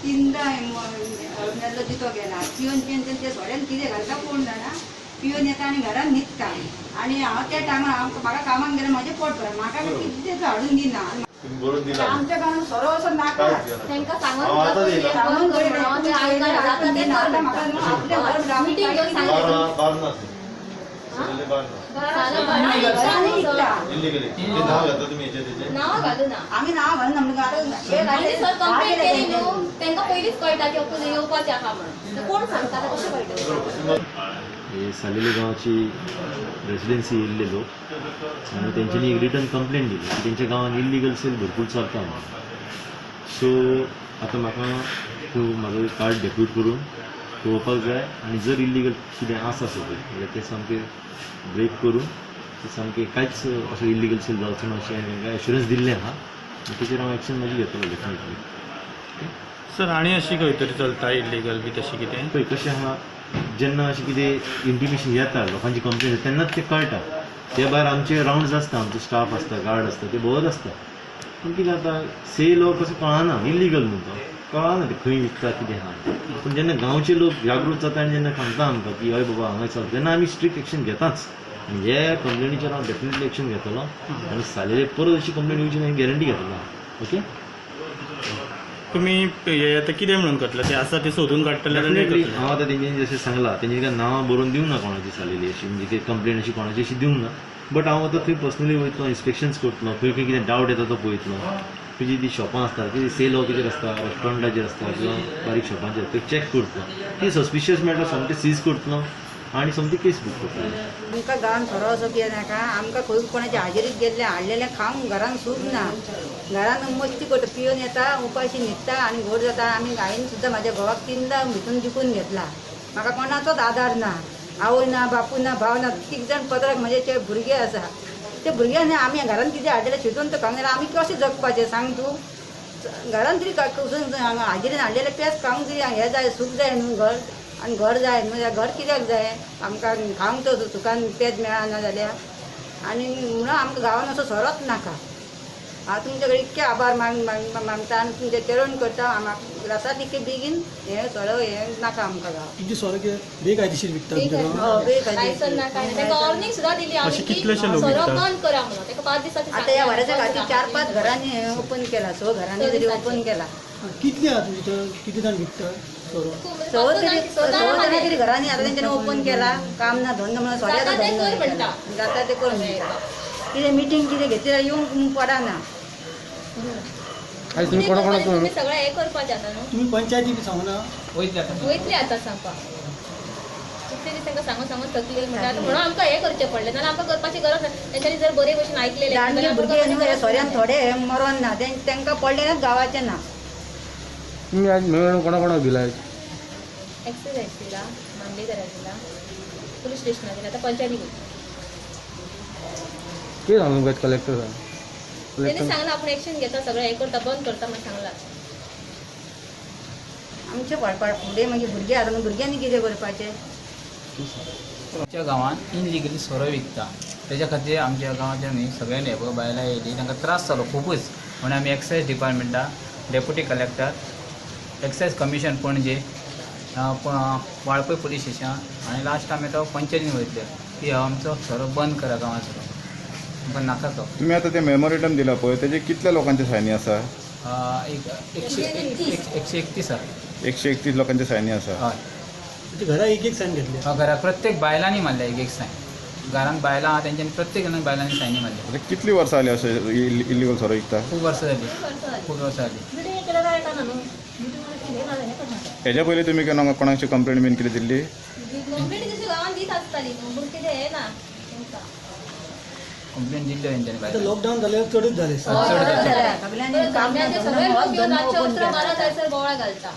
तिनदां मेल्लो जितो गेला. पिवन पिवन ते सोऱ्यान कितें घालता कोण जाणा, पिवन येता आनी घरान न्हिदता. आनी हांव त्या टायमार हांव म्हाका कामाक गेल्यार म्हाजें पोट भरना, म्हाका कितेंच हाडून दिना. आमच्या गांवांत सोरो असो नाका. तांकां सांगून नांव घालू ना, आमी नांव घालून सर कंप्लेंट केली न्हू, तांकां पयलींच कळटा की ओके येवपाचें आहा म्हणून. कोण सांगता कशें कळटलें? हे सालेली गांवाची रेसिडेन्सी येयल्ले लोक आनी तेंच्यांनी एक रिटर्न कंप्लेंट दिली की तेंच्या गांवांत इल्लिगल सेल भरपूर चलता म्हणून. सो आतां म्हाका तूं म्हाजो कार्ड डेप्यूट करून पळोवपाक जाय आनी जर इल्लिगल कितें आसा सगळें जाल्यार तें सामकें ब्रेक करून तें सामकें कांयच असो इल्लिगल सेल जावचो ना अशें हांवें तांकां एश्युरंस दिल्लें आहा. तेचेर हांव एक्शन मागीर घेतलो डेफिनेटली. सर आनी अशी खंय तरी चलता इल्लिगल बी तशें कितें? पळय कशें आहा, जेन्ना अशें कितें इंटिमेशन येता लोकांची कंप्लेन तेन्नाच तें कळटा. ते भायर आमचे रावंड्स आसता, आमचो स्टाफ आसता, गार्ड आसता, ते भोंवत आसता. पूण कितें जाता सेल हो कसो कळना, इल्लिगल न्हू तो कळना ते खंय विकता कितें आहा. पूण जेन्ना गांवचे लोक जागृत जाता आनी जेन्ना सांगता आमकां की हय बाबा हांगा चलता, तेन्ना आमी स्ट्रिक्ट एक्शन घेताच. आनी हे कंप्लेनीचेर हांव डेफिनेटली एक्शन घेतलो आनी सालेले परत अशी कंप्लेन येवची ना ही गॅरंटी घेतलो. ओके, तुम्ही हे आतां कितें म्हणून करतले? ते आसा ते सोदून काडटले? डेफिनेटली हांव आतां तेंच्यांनी जशें सांगलां तेंच्यांनी नांवां बरोवन दिवंक ना कोणाची सालेली अशी, म्हणजे कंप्लेन अशी कोणाची अशी दिवंक ना. बट हांव आतां थंय पर्सनली वयतलो, इन्स्पेक्शन्स करतलो, खंय खंय कितें डावट येता तो पळयतलो. खंयची ती शॉपां आसता, कितें सेल हो कितें आसता, रेस्टॉरंटाचेर आसता किंवा बारीक शॉपांचेर, थंय चॅक करतलो. कितें सस्पिशियस मेळटा सोमतें सीज करतलो आनी सोमती केस बूक करतलो. आमकां गांवांत सोरो असो कितें नाका. आमकां खंय कोणाच्या हाजेरीत गेल्लें हाडलेलें खावंक घरान सूख ना. घरान मस्ती करता, पिवन येता, उपाशी न्हिदता आनी घोड जाता. आमी हांवें सुद्दां म्हाज्या घोवाक तिनदां भितून जिखून घेतला. म्हाका कोणाचोच आदार ना, आवय ना, बापूय ना, भाव ना, तीग जाण पत्राक म्हजे जे भुरगे आसा ते भुरग्यांनी आमी घरान कितें हाडलेलें शिजोवन तो खावंक जाल्यार आमी कशें जगपाचें सांग तूं? घरान तरी हाजेरीन हाडलेलें पेज खावंक तरी हें जाय, सूख जाय न्हू घर, आनी घर जाय न्हू. घर कित्याक जाय आमकां? खावंक तो सुखान पेज मेळना जाल्यार. आनी म्हणून आमकां गांवान असो सोरोच नाका. हांव तुमचे कडेन इतके आभार मागता आनी तुमचें चरण करता. म्हाका आसा तितके बेगीन हे सोरो हे नाका आमकां गांवांत. तुमचे सोरो कितें बेकायदेशीर विकता? लायसन ना, काय ना. तांकां वॉर्निंग सुद्दां दिली आमी की सोरो बंद करा म्हणून. ताका 5 दिसांची. आतां ह्या वराच्या खातीर 4-5 घरांनी ओपन केला, 6 घरांनी तरी ओपन केला. कितले आहा तुमचे थंय? कितले जाण विकता सोरो? 6 जाणां तरी घरांनी आतां तेंच्यांनी ओपन केला. काम ना धंदो म्हणून सोऱ्याचो धंदो जाता ते कर म्हणटा. कितें मिटींग कितें घेतली जाल्यार येवंक पडना. तुम्ही सगळें हें करपाचें आतां न्हू. तुमी पंचायती बी सांगना? वयतली आतां सांगपाक. कितले दीस तांकां सांगून सांगून थकली म्हणटा आतां, म्हणून आमकां हें करचें पडलें, नाल्यार आमकां करपाची गरज ना. तेंच्यांनी जर बरे भशेन आयकलेलें जाणटे भुरगे न्हू हे सोऱ्यान थोडे मरोन ना, तांकां पडलेलेंच गांवाचें ना. तुमी आज मेळून कोणा कोणाक दिला? एक्सायज दिला, मामलेदाराक दिला, पुलीस स्टेशनाक दिला, आतां पंचायतीक. कितें सांगू तुमकां कलेक्टर? तेणी सांगलां आपूण एक्शन घेता, सगळें हें करता, बंद करता म्हण सांगलां. आमचे वाडपाक फुडें मागीर भुरगे आसा न्हू, भुरग्यांनी कितें करपाचें? आमच्या गांवांत इनलिगली सोरो विकता, तेज्या खातीर आमच्या गांवाच्या न्ही सगळ्यांनी पळय बायलां येयली, तांकां त्रास जालो खुबूच. म्हणून आमी एक्सायज डिपार्टमेंटा, deputy collector, excise commission Panaji, Valpoi police station आनी लास्ट आमी आतां पंचायतीन वयतले की हो आमचो सोरो बंद करा गांवाचो, आमकां नाका तो. तुमी आतां ते मेमोरेंडम दिला पळय, तेजे कितल्या लोकांचे सायनी आसा? 131 आसा. 131 लोकांचे सायनी आसा. हय. घरा एक एक सायन घेतले? घरा प्रत्येक बायलांनी मारल्या एक एक सायन. घरान बायलां आहा तेंच्यांनी प्रत्येक जाणान बायलांनी सायनी मारल्या. कितली वर्सां जाली अशें इल्लिगल सोरो विकता? खूब वर्सां जाली, खूब वर्सां जाली. हेज्या पयलीं तुमी केन्ना कोणाची कंप्लेंट बीन कितें दिल्ली? कंप्लेंट तशी गांवांत दीत आसताली न्हू, पूण कितें हें ना तांकां. कंप्लेंट दिल्ल्यो तेंच्यांनी. लॉकडावन जाल्यार चडूच जालें. चड जालें. सगळे लोक येवन रातचे 11-12 जायसर बोवाळ घालता.